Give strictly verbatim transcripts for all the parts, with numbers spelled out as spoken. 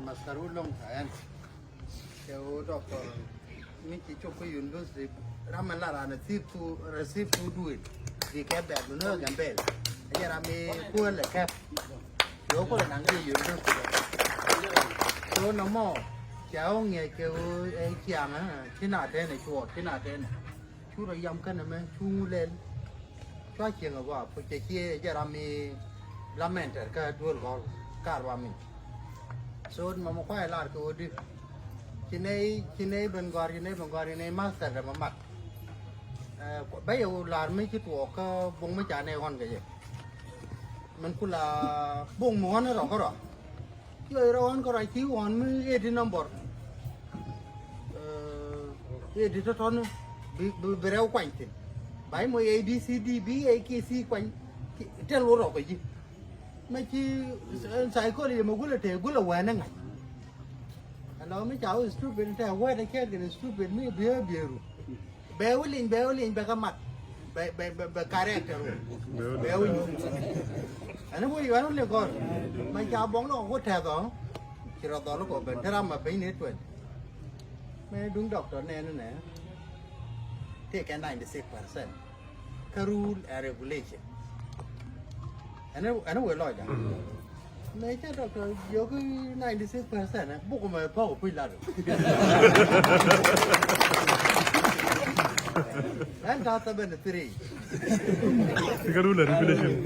Maskar wä lɔŋ tha̱a̱n. Kɛ wä dɔktɔr mi ci cop kä university. Ram mi la ran receive tu, receive tu duël. Bi kɛ bɛt mi nöö Gambel. Ɛ jɛ ram mi kuäl ɛ kɛp. Yo kulɛ naŋ ki university. So nɔmɔ ca wä ŋiɛc kɛ wä ɛ ciaŋ, ci na tɛn ɛ cuɔɔk, ci na tɛn. Cu rɔ yam kɛn ɛmɛ cu ŋu lɛl. Cua cieŋ ɛ gɔaa puc cɛ cie jɛ ram mi la mɛn tɛr kä duel gɔl kar wa mi. So mɛ mɛ kuay lar kɛ wä di. Ci nɛy, ci nɛy ben gɔar, ci nɛy ben gɔar, ci nɛy master dɛ mɛ mat. Bä yɛ wä lar mi ci tuɔɔk kä buŋ mi ca nɛy ɣɔn kɛ jɛ. Mɛn ku la buŋ mi ɣɔn rɔ kä rɔ. Ci ɣöö rɔ ɣɔn kärɔa ci ɣɔn mi ëëdi number. Ëëdi tɔ̱tɔ̱ni bi, bi, bi rɛw kuany thi̱n. Ba i̱ mɔ A B C D bi A K C kuany. Tɛl wä rɔk kɛ ji̱. Mɛ ci psychology mɛ gulɛ tëë gulɛ wɛɛni ŋa̱c. Ɛn lɔ mi ca wä stupid tɛ wɛɛt ɛ kɛɛt kɛn stupid mi behavior. Bɛ wä lieny, bɛ wä lieny, bɛ kä mat. Bɛ, bɛ, bɛ, bɛ character wä. Bɛ wä nyuur. Ɛn wä yɔn wä lieny kɔr. Mɛ ca buɔ̱ŋ lɔ kɛ ku tɛth ɔ. Ci rɔ dhɔl kɔ ben te ram ma piny ni tuɛn. Mɛ duŋ doctor nɛn nɛ. Tëë kɛ ninety six percent. Kä rule and regulation. Ɛn, ɛn wee lɔcda. Mɛ cɛ doctor jiök ninety six percent, buk mɛ pɔk puc lat. Ɛn ta seventy three. Ti ka rule and regulation.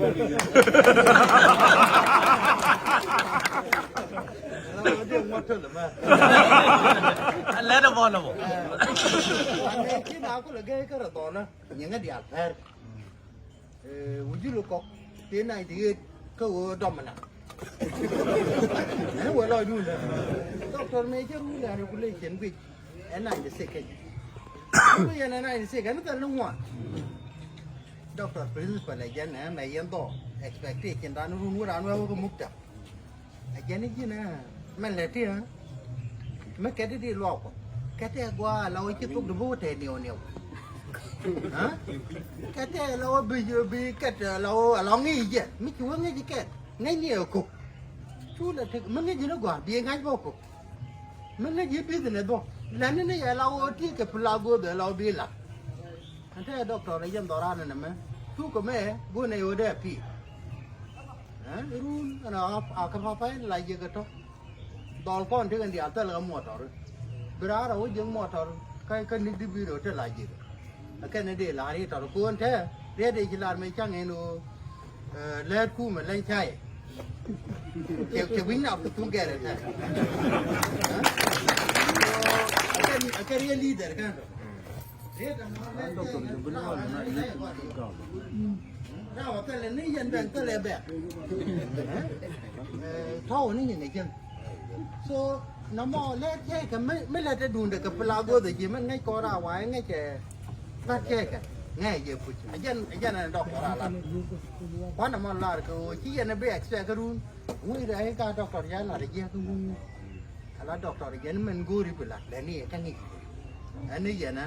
Lɛ dɛ bɔ lɛ bɔ. Mɛ ci na kulɛ gɛy kärɛ dhɔnä. Nyiŋä diaal pɛr. Ɛ, wi̱c ji̱ luk kɔk ti ninety eight kä ɣöö dɔm mi nak. Ɛn wee lɔcdun dä. Doctor mëë cä run lɛn regulation guic ɛ ninety six keny. Ku yɛn ɛ ninety six ɛn thil ni ŋuan. Doctor principal ɛ jɛn ɛ mɛ yɛn dhɔ expectation dan run wä dan wee wä kä muktab. A jɛn i̱ ji̱n ɛ mɛn lɛ ti ɛ mi kɛt i̱ di luɔk kɔ kɛt ɛ gɔaa la wä ci thok di bi wä tɛ niɛw niɛw. Kɛt ɛ la wä bi bi kɛt la wä a lɔ ŋi̱i̱c jɛ mi ci wä ŋi̱i̱c kɛt ŋäc ni ɛ kok. Cu lɛ tek mi ŋi̱i̱c ni gɔaa bi ŋa̱c bä kok. Mi ŋäc i̱ business bä lɛn ni ni yɛ la wä ti kɛ pla go̱o̱th ɛ la wä bi la. Ɛn te doctor ɛ yɛn dhɔran ɛn ɛmɛ thuk ɛmɛ go̱o̱n ɛ yot ɛ pi̱i̱. Ɛ run ɛn a kä papay la yek ɛ tɔ̱. Dhɔl kɔn tekɛ diaal thɛl kɛ muɔtɔr. Bi raar a wä jiäk muɔtɔr kä kä nik di bi rot te la jiäk. Ɛ kɛn ɛ dee la̱r i̱ tɔr ko̱o̱n te riet i̱ ci lar mëë caŋ ɛn ɣöö. Lät kumɛ leny cay. Cɛ cɛ wi̱ny na ku thuk gɛrɛ tɛ. Ɛ kɛ riɛ leader kɛ. Riɛ kɛ mɔ leny cay. Raw thɛlɛ ni yɛn bɛn thɛlɛ bɛn. Tɔw ni nyin ɛ jɛn. So nɔmɔ lɛ tiɛɛkɛ mi lɛ te duundɛ kɛ pla gothɛ ji̱ mɛn ŋäc kɔn raar wa̱a̱ ŋäc ɛ lat tiɛɛkɛ ŋäc jɛ puc. Ɛ jɛn ɛ jɛn ɛn dɔk kɔn raar lat. Kuan nɔmɔ lar kɛ ɣöö ci yɛn ɛ bi expect kɛ run. Ŋuc rɛy ka doctor ya lat ɛ jiɛk kɛ ŋuc. Ala doctor jɛn mɛn go̱o̱ri bi lat lɛ ni ɛ kä ŋic. Ɛn ni yɛn ɛ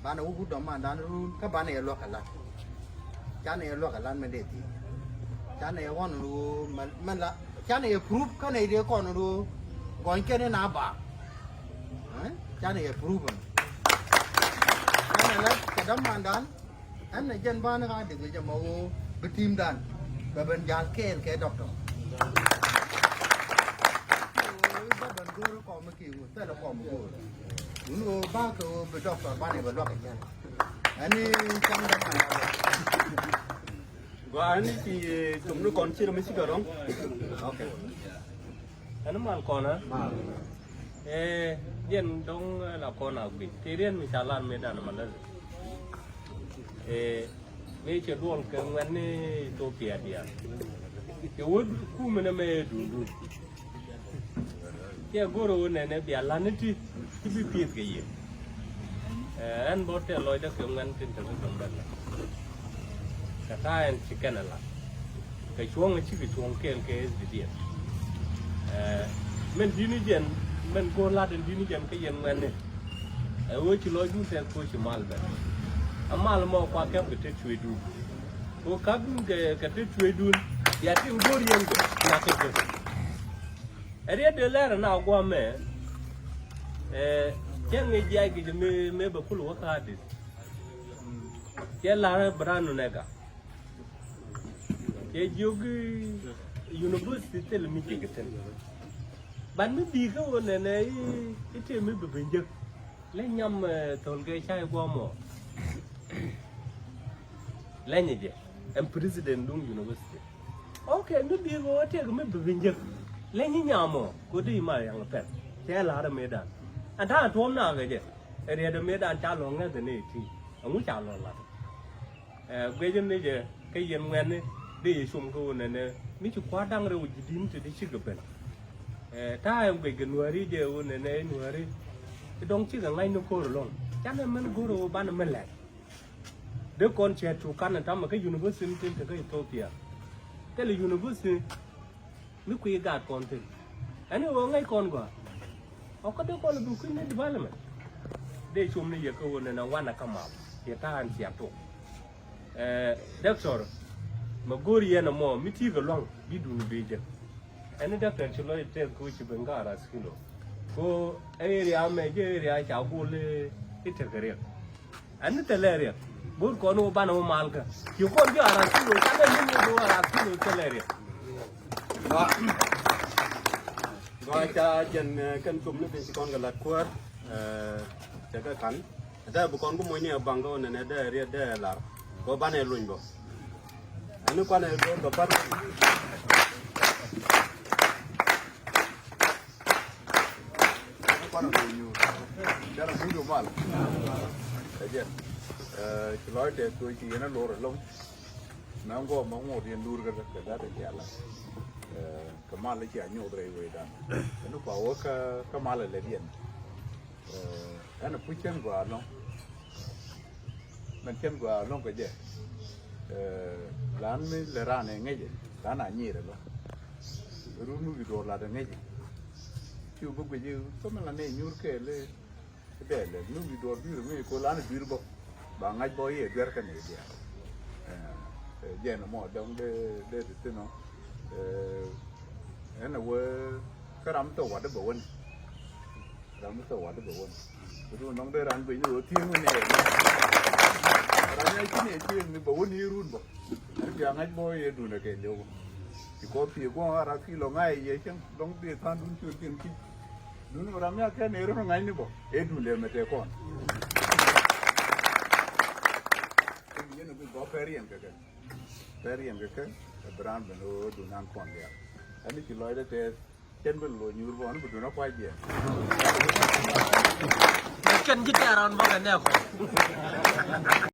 Banɛ wä wut dɔ̱mandan run kä banɛ yɛ luäk kɛ lat. Canɛ yɛ luäk kɛ lat mɛn dee thiec. Canɛ yɛ ɣɔn run mɛn la canɛ yɛ proof kä nɛy dee kɔn run gɔny kɛn in a ba. Canɛ yɛ proof ɛn. Canɛ lat kɛ dɔ̱mandan. Ɛn nɛ jɛn banɛ ka dik jɛ mɔ woo bi ti̱i̱mdan bɛ ben ja̱l kɛɛl kɛ doctor. Bä ben go̱o̱r kɔm mi ki̱i̱ wut thilɛ kɔm mi go̱o̱r. Wun ɣöö ba̱a̱ kɛ ɣöö bi doctor banɛ bɛ luak kɛ jɛn. Ɛn ni cam dämandan. Gɔaa ɛn ni ci thom ni kɔn ci rɛ mi ci kɛ rɔ̱ŋ. Ok. Ɛn ni mal kɔn ɛ. Ɛ jɛn dɔ̱ŋ la kɔn a guic ti riɛn mi ca lar mi dan ma lät. Ɛ mëë cɛ duɔl kɛ ŋuɛ̈tni Ethiopia diaal. Cɛ wä kumɛ nɛmɛ ɛ duundun. Cɛ go̱r ɛ wä nɛnɛ bia la̱t ni ti ti bi pi̱i̱th kɛ yɛ. Ɛ ɛn bä tɛ lɔcdä kɛ ŋuɛ̈n tin te bi kɛ bɛn la. Kɛ ta̱a̱ ɛn ci kɛn ɛ la̱t. Kɛ cuɔ̱ŋ ɛ cikɛ cuɔ̱ŋ kɛɛl kɛ S D D F. Ɛ mɛn di̱t ni jɛn mɛn go̱o̱r la̱t ɛn di̱t ni jɛn kä yɛn ŋuɛ̈tni. Ɛ ɣöö ci lɔcdun tɛth koci mal bɛ. Ɛ mal mɔ kua kɛp kɛ te cuëëcdun. Ko ka̱pdun kɛ kɛ te cuëëcdun bia tin go̱o̱r yɛn kɛ nak kɛ kɛ. Ɛ riet dee lɛr na guam mɛ. Ɛ, cɛ ŋi̱ jiac kɛ jɛ mëë, mëë bɛ kul wä ka̱a̱dit. Cɛ lar bɛ ran nunɛ ka. Cɛ jiök i̱ university thil mi cikɛ thi̱n. Ban mi bi̱i̱ kä wä nɛnɛ i̱, i̱ tëë mi bi ben jek. Lɛ nyam, ɛ, thol kɛ ca i̱ guam mɔ. Lɛ nyɛ jɛ ɛn president duŋ university. Ok, mi bi̱i̱ kɛ wä tëë mi bi ben jek. Lɛ nyi nyam mɔ kɛ wä dee i̱ ma yaŋ pɛth. Cɛ lar ɛ mëëdan. Ɛn ta̱a̱ tuɔm na kɛ jɛ. Ɛ riɛt ɛ mëëdan ca lɔ ŋäth ɛ nɛ iti. Ɛŋu ca lɔ lat. Ɛ, guic ni jɛ kä yɛn ŋuɛ̈tni dee yɛ com kä ɣöö nɛnɛ mi ci kua̱r da̱ŋ rɛw ji̱ di̱n ti di cikɛ ben. Ɛ, ta̱a̱ ɛn guic kɛ nuääri jɛ ɣöö nɛnɛ i̱ nuääri i̱ dɔ̱ŋ cikɛ ŋa̱c ni ko̱r ɛlɔ̱ŋ. Canɛ mɛn go̱r ɣöö banɛ mi lɛt. Dee kɔn cɛ tukan ɛ tamɛ kä university ni tin te kä Ethiopia. Thilɛ university mi kui̱ gaat kɔn thi̱n. Ɛn i̱ ɣöö ŋäc kɔn gɔaa. Ɔ kä dee kɔn bi kui̱ ni development. Dee com ni yɛ kä ɣöö nɛnɛ wanɛ kä mal yɛ ta̱a̱ ɛn cia tok. Ɛ, doctor, mɛ go̱o̱r yɛn ɛmɔ mi ti̱i̱ kɛ lua̱ŋ bi duun bi jek. Ɛn i̱ doctor ci lɔc tɛth kɛ ɣöö ci ben kä Araskilo. Kɛ ɣöö area mɛ jɛ area ca gol i̱ tekɛ riɛk. Ɛn ni thilɛ riɛk. Go̱o̱r kɔn wä banɛ wä mal kä ci kɔn ji̱ Araskilo ca lɛ ni wä Araskilo thilɛ riɛk. Gɔaa, gɔaa ca jɛn, ɛ, kɛn com ni piny ci kɔn kɛ lat kuäär, ɛ, cɛ kɛ ka̱n. Dee bi kɔn ku moc ni ɛ baŋ kɛ wä nɛnɛ dee riɛt dee lar kɛ wä banɛ luny bä. Ɛn ni kuanɛ kɛ wä kɛ bar. Kuan a lo̱c nyuur. Jara muc wä mal. Ɛ jɛn. Ɛ, ci lɔc tɛth kɛ ci yɛn a lo̱r ɛlɔ̱ŋ. Mɛ ŋuɔ mɛ ŋuɔth yɛn luur kɛ kɛ gat ɛ ciala. Ɛ, kɛ mal cia nyuɔth rɛy wecdan. Ɛn kua wä kä, kä mal ɛ lɛt yɛn. Ɛ, ɛn a puc cɛn gɔaa ɛlɔ̱ŋ. Mɛn cɛn gɔaa ɛlɔ̱ŋ kɛ jɛ. Ɛ, lan mi lɛ raan ɛ ŋäcɛ, lan a nyiir ɛlɔ̱ŋ. Run mi wi̱i̱ duɔɔr lat ɛ ŋäcɛ. Ci wä bi guic i̱ thom mi la nɛ nyuur kɛɛl i̱ dɛɛl ɛ mi wi̱i̱ duɔɔr dui̱r ɛ ŋäcɛ ko̱ lan ɛ dui̱r bä. Ba ŋa̱c bä i̱ ɛ duer kɛn i̱ diaal. Ɛ, ɛ, jɛn ɛmɔ dɔ̱ŋ dee, dee ti thi̱n ɔ. Ɛ, ɛn ɛ wee kä ram mi thok wat i̱ bɛ wäni. Ram mi thok wat i̱ bɛ wäni. Kɛ duun nɔŋ dee ran guic ni ɣöö thieŋ wi̱ni ɛ. Ram mi a ci ni ɛ thieŋ ni bɛ wäni i̱ run bä. Ɛn bia ŋa̱c bä i̱ ɛ duun ɛ kɛ liw bä. Ci kɔn thieŋ guɔ̱ŋ a rak ki lɔ ŋa̱c ɛ yɛ cäŋ dɔ̱ŋ dee tha̱a̱ŋ dun ciöt kiɛn ki̱c. Dun ram mi a kɛn ɛ run ŋa̱c ni bä ɛ duun lɛ mɛ tɛ kɔn. Yɛn ɛ guic bä pɛr yɛn kɛ kɛ. Pɛr yɛn kɛ kɛ, ɛ bi raan ben ɣöö duŋ nan kɔn diaal. Ɛn ni ci lɔcdɛ tɛth, cɛn ben lo̱c nyuur bɔn bi duŋ a kuac jiɛn. Kɛn ji̱ tɛ̈r raan bä kɛ nɛɛk.